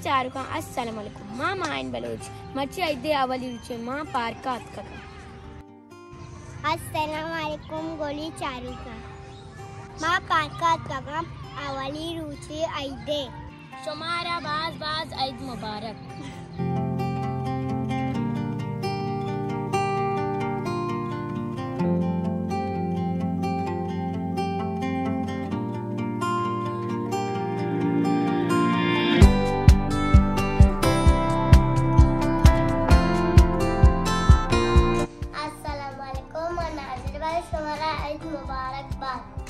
چاروکاں السلام علیکم، ما معین بلوچ، مرچی عید ءِ اولی روچ ءَ، ما پارک ءَ اتکگ آں۔ السلام علیکم گلی چاروکاں، ما پارک ءَ اتکگ آں، اولی روچ ءِ عید ءِ۔ شمارا باز باز عید مبارک۔ السلام علیکم، من ناظر بھائی، شمارا عید مبارک بات۔